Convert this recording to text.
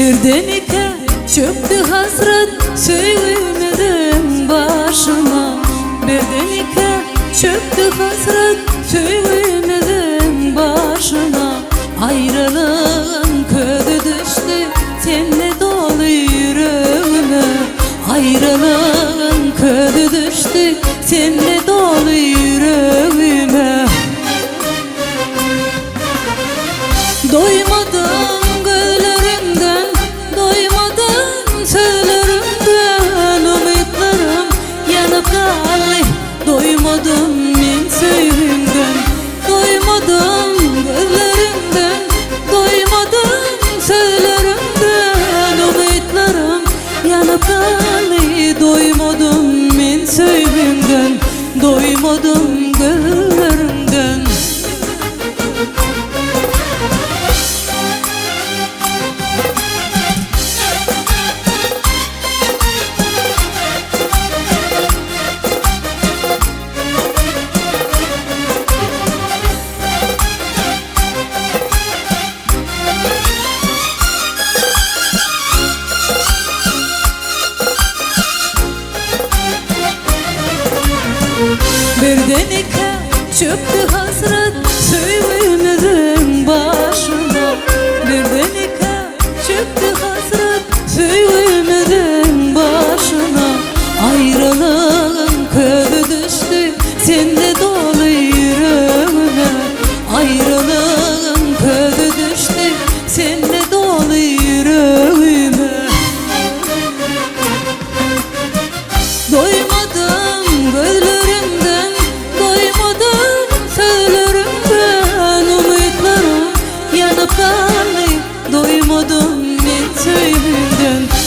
Birden ikä çökdi hasrat söýgimiziň başyna Birden ikä çökdi hasrat söýgimiziň başyna Aýralygyň közi düşdi sende doly ýüregime Aýralygyň közi düşdi sende doly ýüregime. Doýmadym gözleriňden, doýmadym sözleriňden Umytlarym ýanyp galdy, doýmadym men söýgiňden Doýmadym gözleriňden, doýmadym sözleriňden Umytlarym ýanyp galdy, doýmadym men söýgiňden Doýmadym gözleriňden. Birden ikä çökdi hasrat söýgimiziň başyna Birden ikä çökdi hasrat söýgimiziň başyna Aýralygyň közi düşdi sende doly ýüregime Aýralygyň közi düşdi sende doly ýüregime. Doýmadym gözleriňden, doýmadym sözleriňden Umytlarym ýanyp galdy, doýmadym men söýgiňden.